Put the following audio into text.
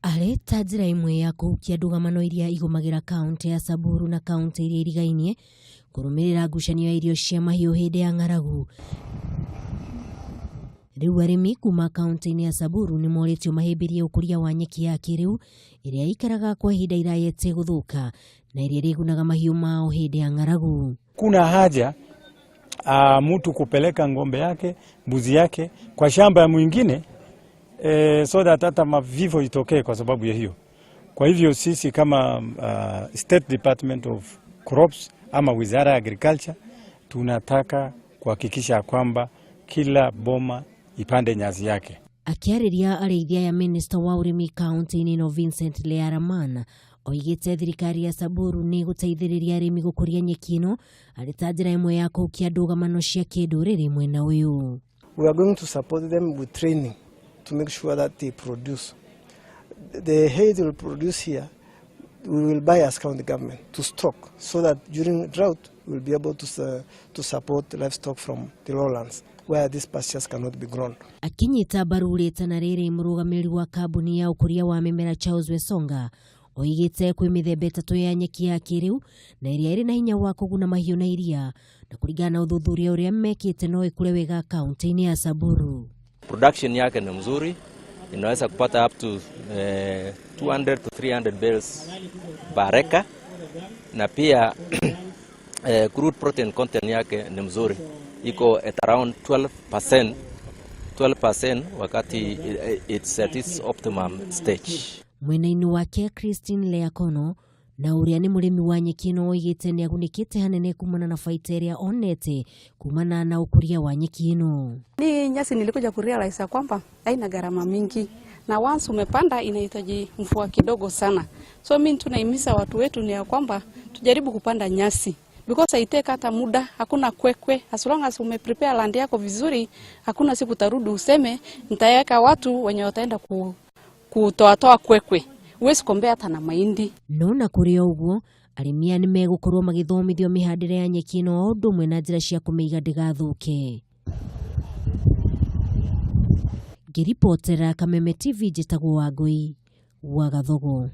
Arĩ ta njĩra ĩmwe ya kũhukia ndũgamano iria igũmagĩra kaũntĩ ya Samburu na kaũntĩ iria irigainie kũrũmĩrĩra ngucanio ya irio cia mahiũ hĩndĩ ya ng'aragu. Rĩu arĩmi kuma kaũntĩ-inĩ ya Samburu nĩ morĩtio mahĩmbĩrie ũkũria wa nyeki ya kĩrĩu ĩrĩa ĩikaraga kwa ihinda iraya ĩtegũthũka na ĩrĩa ĩrĩgunaga mahiũ mao hĩndĩ ya ng'aragu. Kuna haja mtu kupeleka ng'ombe yake mbuzi yake kwa shamba ya mwingine so that hata mavifo itokee kwa sababu ya hiyo. Kwa hivyo sisi kama State Department of Crops ama Wizara ya Agriculture tunataka kuhakikisha kwamba kila boma ipande nyasi yake. Akĩarĩria arĩithia aya minista wa ũrĩmi kaũntĩ-inĩ ĩno Vincent Learaman oigĩte thirikari ya Samburu nĩ ĩgũteithĩrĩria arĩmi gũkũria nyeki ĩno arĩ ta njĩra ĩmwe ya kũhukia ndũgamano cia kĩndũrĩrĩ mwena ũyũ. We are going to support them with training to make sure that they produce. The hay they will produce here, we will buy as county government to stock so that during drought we will be able to support livestock from the lowlands where these pastures cannot be grown. Akinyita mbaru rĩtana rĩrĩ mũrũgamĩrĩri wa kambuni ya ũkũria wa mĩmera Charles Wesonga oigĩte kwĩ mĩthemba ĩtatũ ya nyeki ya kĩrĩu na ĩrĩa ĩrĩ na hinya wa kũguna mahiũ na iria na kũringana na ũthuthuria ũrĩa mekĩte no ĩkũre wega kaũntĩ-inĩ ya Samburu. Production yake ni mzuri, inaweza kupata up to 200 to 300 bales per acre, na pia crude protein content yake ni mzuri, iko at around 12% wakati it's at its optimum stage. Mwena-inĩ wake Christine Leakono na ũrĩa nĩ mũrĩmi wa nyeki ĩno oigĩte nĩ agunĩkĩte hanene kumana na baita ĩrĩa onete kumana na ũkũria wa nyeki ĩno. Ni nyasi nilikuja kurealize kwamba haina gharama mingi na once umepanda inahitaji mvua kidogo sana. So mimi tunahimiza watu wetu ni ya kwamba tujaribu kupanda nyasi because haitake hata muda, hakuna kwekwe. As long as umeprepare land yako vizuri, hakuna siku utarudi useme nitaweka watu wenye wataenda kutoatoa kwekwe. Huwezi compare hata na mahindi. No na kũrĩ o ũguo arĩmi aya nĩ megũkorwo magĩthomithio mĩhandĩre ya nyeki ĩno o ũndũ ũmwe na njĩra cia kũmĩiga ndĩgathũke. Ngĩribotera Kameme TV njĩtagwo Wangũi wa Gathogo.